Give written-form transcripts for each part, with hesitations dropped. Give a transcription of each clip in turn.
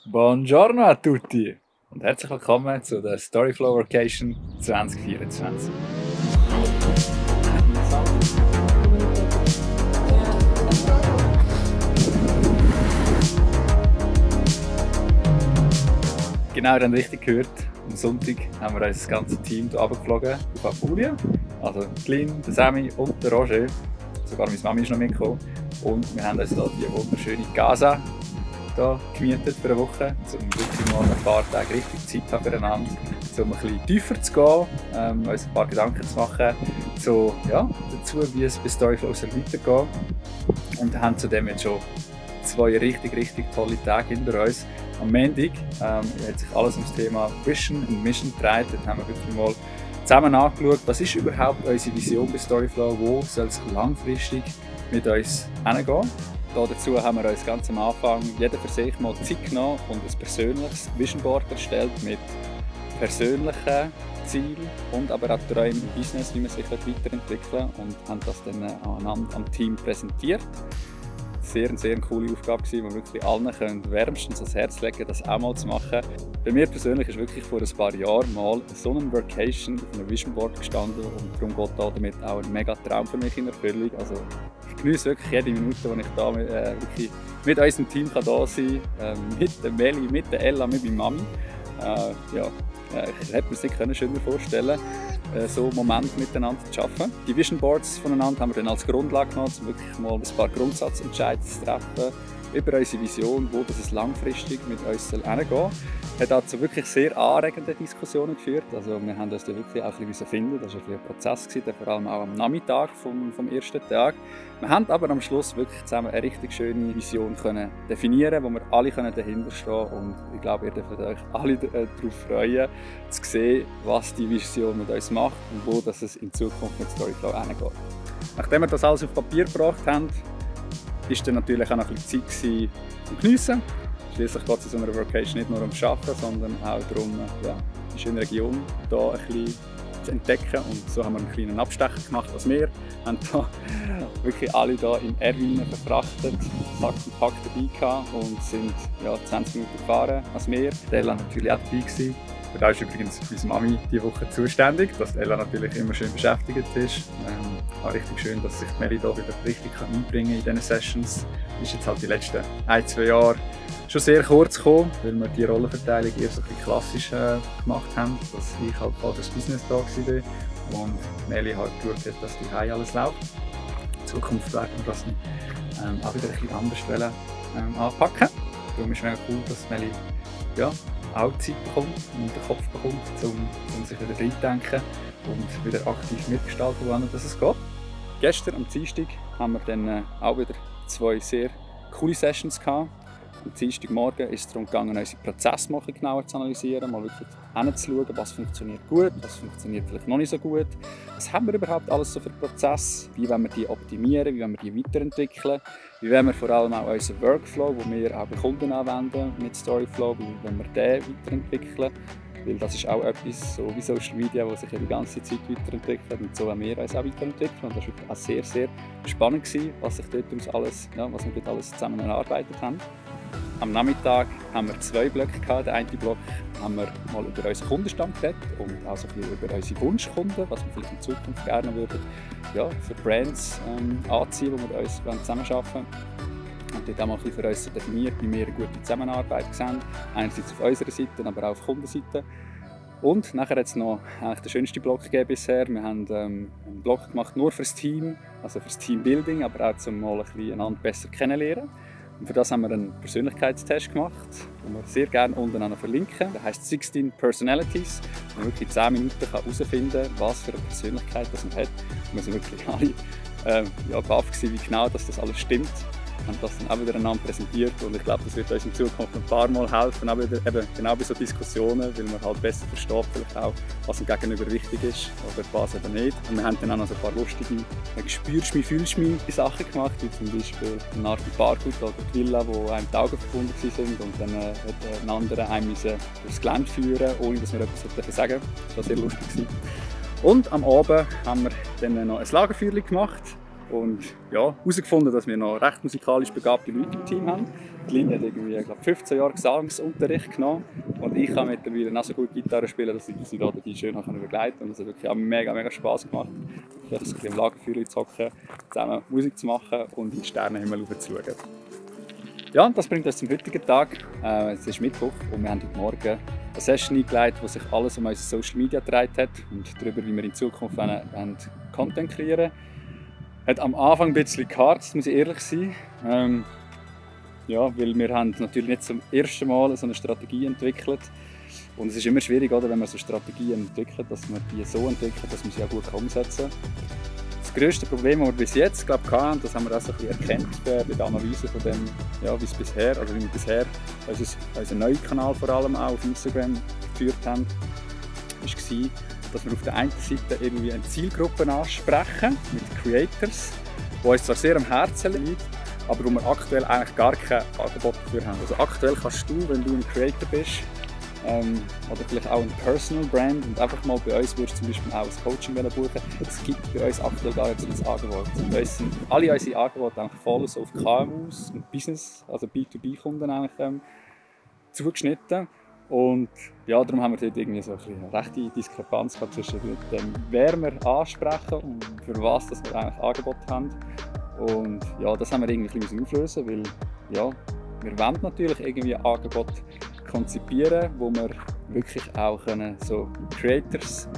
Buongiorno a tutti und herzlich willkommen zu der Storyflow Vacation 2024. Genau, dann richtig gehört. Am Sonntag haben wir unser ganzes Team hier runtergeflogen auf Apulien. Also Lin, der Sammy und der Roger. Sogar meine Mami ist noch mitgekommen. Und wir haben uns hier die wunderschöne Casa hier gemietet für eine Woche, um wirklich mal ein paar Tage richtig Zeit haben füreinander, um ein bisschen tiefer zu gehen, uns ein paar Gedanken zu machen dazu, wie es bei Storyflow weitergeht. Und haben zudem jetzt schon 2 richtig tolle Tage hinter uns. Am Montag hat sich alles ums Thema Vision und Mission gedreht. Dort haben wir wirklich mal zusammen angeschaut, was ist überhaupt unsere Vision bei Storyflow, wo soll es langfristig mit uns hingehen. Dazu haben wir uns ganz am Anfang jeder für sich mal Zeit genommen und ein persönliches Vision Board erstellt mit persönlichen Zielen und aber auch Träumen im Business, wie man sich weiterentwickeln will, und haben das dann aneinander am Team präsentiert. Sehr coole Aufgabe gewesen, die wirklich allen wärmstens ans Herz legen, das auch mal zu machen. Bei mir persönlich ist wirklich vor ein paar Jahren mal so eine Vacation auf einem Vision Board gestanden, und darum geht da damit auch ein mega Traum für mich in Erfüllung. Also ich genieße wirklich jede Minute, wo ich da wirklich mit unserem Team da sein kann, mit der Meli, mit der Ella, mit meiner Mami. Ich hätte mir es nicht schöner vorstellen können, so Momente miteinander zu arbeiten. Die Vision Boards voneinander haben wir dann als Grundlage genommen, um wirklich mal ein paar Grundsatzentscheidungen zu treffen über unsere Vision, wo das langfristig mit uns hingehen soll. Es hat dazu wirklich sehr anregende Diskussionen geführt. Also wir haben uns da wirklich auch ein bisschen finden. Das war ein Prozess, vor allem auch am Nachmittag vom ersten Tag. Wir haben aber am Schluss wirklich zusammen eine richtig schöne Vision können definieren, wo wir alle dahinter stehen können. Und ich glaube, ihr dürft euch alle darauf freuen, zu sehen, was die Vision mit uns macht und wo das es in Zukunft mit Storyflow hingeht. Nachdem wir das alles auf Papier gebracht haben, war dann natürlich auch noch ein bisschen Zeit zum Geniessen. Schließlich geht es in so einer Vacation nicht nur ums Arbeiten, sondern auch darum, die schöne Region hier ein bisschen zu entdecken. Und so haben wir einen kleinen Abstecher gemacht als wir. Wir haben hier wirklich alle hier in Erwin verfrachtet, Sack und Pack dabei gehabt und sind 20 Minuten gefahren als wir. Ella war natürlich auch dabei gewesen. Da ist übrigens unsere Mami diese Woche zuständig, dass Ella natürlich immer schön beschäftigt ist. Auch richtig schön, dass sich Meli hier wieder richtig einbringen kann in diesen Sessions. Ist jetzt halt die letzten 1-2 Jahre schon sehr kurz gekommen, weil wir die Rollenverteilung eher so ein bisschen klassisch gemacht haben, dass ich halt voll fürs Business da war und Meli halt geschaut hat, dass die Hause alles läuft. In Zukunft werden wir das auch wieder ein bisschen anders anpacken. Darum ist es mega cool, dass Meli auch Zeit bekommt und den Kopf bekommt, um sich wieder reinzudenken und wieder aktiv mitgestalten, wohin es geht. Gestern am Dienstag haben wir dann auch wieder 2 sehr coole Sessions gehabt. Am Dienstagmorgen ist es darum gegangen, unsere Prozesse mal genauer zu analysieren, mal wirklich hinzuschauen, was funktioniert gut, was funktioniert vielleicht noch nicht so gut. Was haben wir überhaupt alles so für Prozesse? Wie wollen wir die optimieren? Wie wollen wir die weiterentwickeln? Wie wollen wir vor allem auch unseren Workflow, den wir auch bei Kunden anwenden mit Storyflow, wie wollen wir den weiterentwickeln? Weil das ist auch etwas, so wie Social Media, das sich ja die ganze Zeit weiterentwickelt, und so haben wir uns auch weiterentwickelt. Und das war auch sehr spannend gewesen, was wir dort alles zusammen erarbeitet haben. Am Nachmittag haben wir 2 Blöcke gehabt. Der eine Block haben wir mal über unseren Kundenstamm geredet und also über unsere Wunschkunden, was wir vielleicht in Zukunft gerne würden, für Brands anziehen, wo wir uns zusammenarbeiten wollen. Und dort auch mal für uns definiert, wie wir eine gute Zusammenarbeit sehen. Einerseits auf unserer Seite, aber auch auf Kundenseite. Und nachher hat es noch eigentlich den schönsten Block gegeben bisher. Wir haben einen Block gemacht nur für das Team, also für das Teambuilding, aber auch um mal ein bisschen einander besser kennenzulernen. Und für das haben wir einen Persönlichkeitstest gemacht, den wir sehr gerne unten verlinken. Der heisst 16 Personalities, wo man wirklich 10 Minuten herausfinden kann, was für eine Persönlichkeit das man hat. Und wir sind wirklich alle baff gewesen, wie genau das alles stimmt. Wir haben das dann auch wieder einander präsentiert, und ich glaube, das wird uns in Zukunft ein paar Mal helfen, auch wieder, eben genau bei so Diskussionen, weil man halt besser versteht, vielleicht auch, was dem Gegenüber wichtig ist oder was eben nicht. Und wir haben dann auch noch so ein paar lustige «Spürst mich, fühlst mich» Sachen gemacht, wie zum Beispiel eine Art Bargut oder die Villa, wo einem die Augen verbunden waren, und dann hat ein anderer einem durchs Gelände führen, ohne dass wir etwas sagen durften. Das war sehr lustig. Und am Abend haben wir dann noch ein Lagerfeuer gemacht. und ja, herausgefunden, dass wir noch recht musikalisch begabte Leute im Team haben. Die Lynn hat irgendwie, ich glaube, 15 Jahre Gesangsunterricht genommen und ich kann mittlerweile auch so gut Gitarre spielen, dass ich sie da schön begleiten kann. Und das hat wirklich auch mega Spass gemacht, vielleicht so ein bisschen am Lagerfeuer zu hocken, zusammen Musik zu machen und in den Sternenhimmel aufzuschauen. Ja, und das bringt uns zum heutigen Tag. Es ist Mittwoch und wir haben heute Morgen eine Session eingeleitet, wo sich alles um unsere Social Media gedreht hat und darüber, wie wir in Zukunft Content kreieren. Hat am Anfang ein bisschen geharzt, muss ich ehrlich sein. Ja, weil wir haben natürlich nicht zum ersten Mal so eine Strategie entwickelt. Und es ist immer schwierig, oder, wenn man so Strategien entwickelt, dass man die so entwickelt, dass man sie auch gut umsetzen kann. Das grösste Problem, das wir bis jetzt hatten, das haben wir auch so ein bisschen erkannt bei der Analyse von dem, ja, wie es bisher, also wie wir bisher unseren neuen Kanal vor allem auch auf Instagram geführt haben, war, dass wir auf der einen Seite irgendwie eine Zielgruppe ansprechen mit Creators, die uns zwar sehr am Herzen liegt, aber wo wir aktuell eigentlich gar kein Angebot dafür haben. Also aktuell kannst du, wenn du ein Creator bist, oder vielleicht auch ein Personal Brand und einfach mal bei uns würdest du zum Beispiel auch ein Coaching buchen. Es gibt bei uns aktuell gar nicht so ein Angebot. Bei uns sind alle unsere Angebote eigentlich voll so auf KMUs und Business, also B2B-Kunden eigentlich zugeschnitten. Und ja, darum haben wir dort irgendwie so eine rechte Diskrepanz gehabt zwischen dem, wer wir ansprechen und für was dass wir eigentlich Angebot haben. Und ja, das haben wir irgendwie ein bisschen auflösen, weil ja, wir wollen natürlich irgendwie ein Angebot konzipieren, wo wir wirklich auch können, so Creators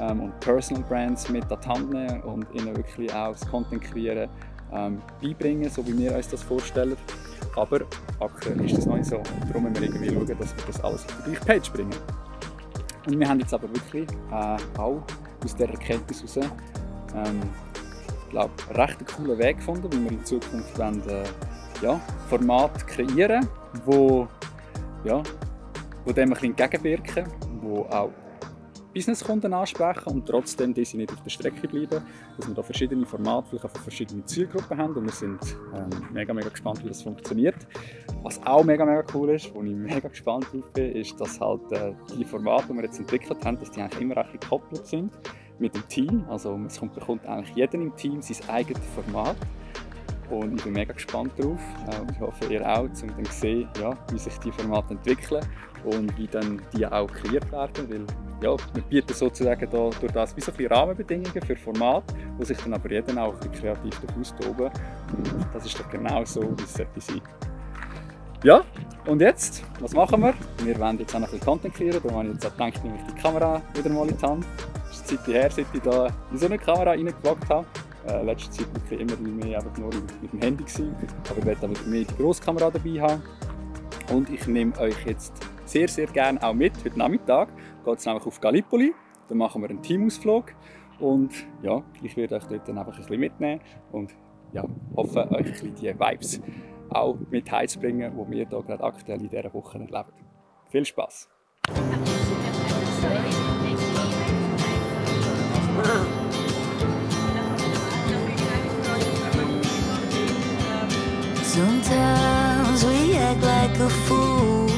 und Personal Brands mit an die Hand nehmen und ihnen wirklich auch das Content kreieren beibringen, so wie wir uns das vorstellen. Aber aktuell ist das noch nicht so. Darum müssen wir irgendwie schauen, dass wir das alles auf die gleiche Page bringen. Und wir haben jetzt aber wirklich auch aus dieser Erkenntnis heraus ich glaube, einen recht coolen Weg gefunden, wie wir in Zukunft wollen, Formate kreieren, wo dem ein bisschen entgegenwirken, wo auch Businesskunden ansprechen und trotzdem diese nicht auf der Strecke bleiben, dass wir da verschiedene Formate, vielleicht auch für verschiedene Zielgruppen haben und wir sind mega gespannt, wie das funktioniert. Was auch mega cool ist, wo ich mega gespannt drauf bin, ist, dass halt die Formate, die wir jetzt entwickelt haben, dass die eigentlich immer ein bisschen gekoppelt sind mit dem Team. Also es bekommt eigentlich jeder im Team sein eigenes Format. Und ich bin mega gespannt darauf. Ich hoffe, ihr auch, um dann zu sehen, ja, wie sich die Formate entwickeln und wie dann die auch kreiert werden. Weil, ja, wir bieten sozusagen da, durch das wie so viele Rahmenbedingungen für Formate, wo sich dann aber jeder auch ein bisschen kreativ austoben. Und das ist doch genau so, wie es sollte sein. Ja, und jetzt, was machen wir? Wir wollen jetzt auch noch ein bisschen Content kreieren. Da habe ich jetzt auch gedacht, nehme ich die Kamera wieder mal in die Hand. Das ist eine Zeit her, seit ich da in so eine Kamera reingewagt habe. Letzte Zeit wirklich immer mehr einfach nur mit dem Handy gewesen. Aber ich werde damit mehr die Grosskamera dabei haben. Und ich nehme euch jetzt sehr gerne auch mit. Heute Nachmittag geht es nämlich auf Gallipoli. Dann machen wir einen Teamausflug. Und ja, ich werde euch dort dann einfach ein bisschen mitnehmen. Und ja, hoffe, euch ein bisschen die Vibes auch mit heimzubringen, die wir hier gerade aktuell in dieser Woche erleben. Viel Spaß! Sometimes we act like a fool,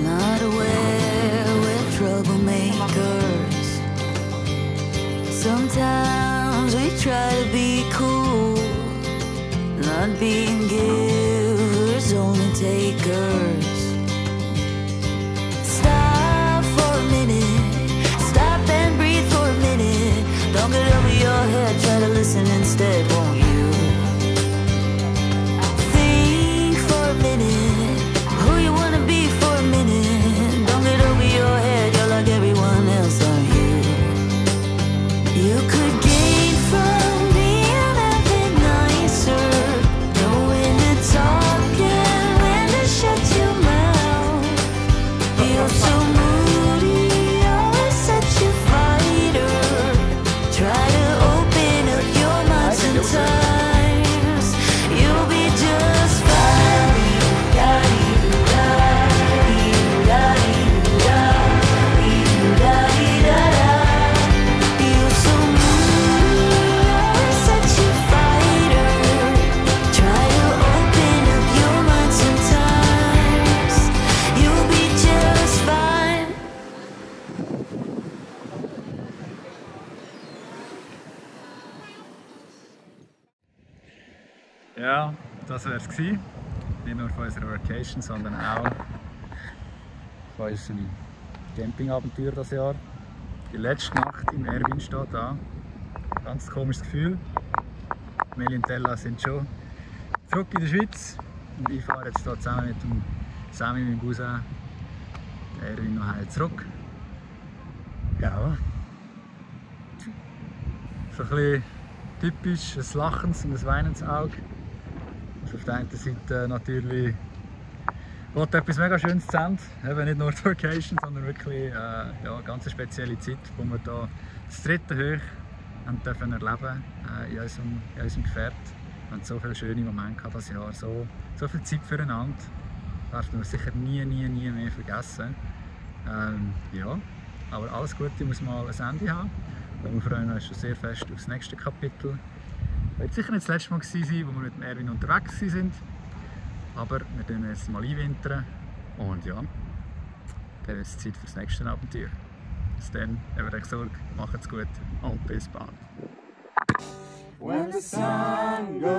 not aware we're troublemakers. Sometimes we try to be cool, not being givers, only takers. Stop for a minute, stop and breathe for a minute. Don't get over your head, try to listen instead, won't you? Who you wanna be for a minute? Don't get over your head, you're like everyone else, aren't you? You could gain from being a bit nicer, know when to talk and when to shut your mouth. You're so moody, always such a fighter. Try to open up your mind. das wäre es gewesen. Nicht nur von unserer Vacation, sondern auch von unserem Campingabenteuer dieses Jahr. Die letzte Nacht im Erwin steht da. Ganz komisches Gefühl. Meli und Ella sind schon zurück in der Schweiz. Und ich fahre jetzt hier zusammen mit dem Sammy, meinem Cousin, der Erwin noch heil zurück. Ja. So ein bisschen typisch ein lachendes und ein weinendes Auge. Also auf der einen Seite natürlich etwas mega Schönes zu Ende. Eben nicht nur die Vacation, sondern wirklich ja, eine ganz spezielle Zeit, wo wir hier das dritte Hoch erleben durften in unserem Gefährt. Wir hatten so viele schöne Momente dieses Jahr, so viel Zeit füreinander. Das darf man sicher nie mehr vergessen. Ja, aber alles Gute muss mal ein Ende haben. Wir freuen uns schon sehr fest auf das nächste Kapitel. Es wird sicher nicht das letzte Mal sein, wo wir mit dem Erwin unterwegs sind. Aber wir tun jetzt mal einwintern. Und ja, dann ist es Zeit für das nächste Abenteuer. Bis dann, habt euch Sorge, macht's gut und bis bald. When the sun goes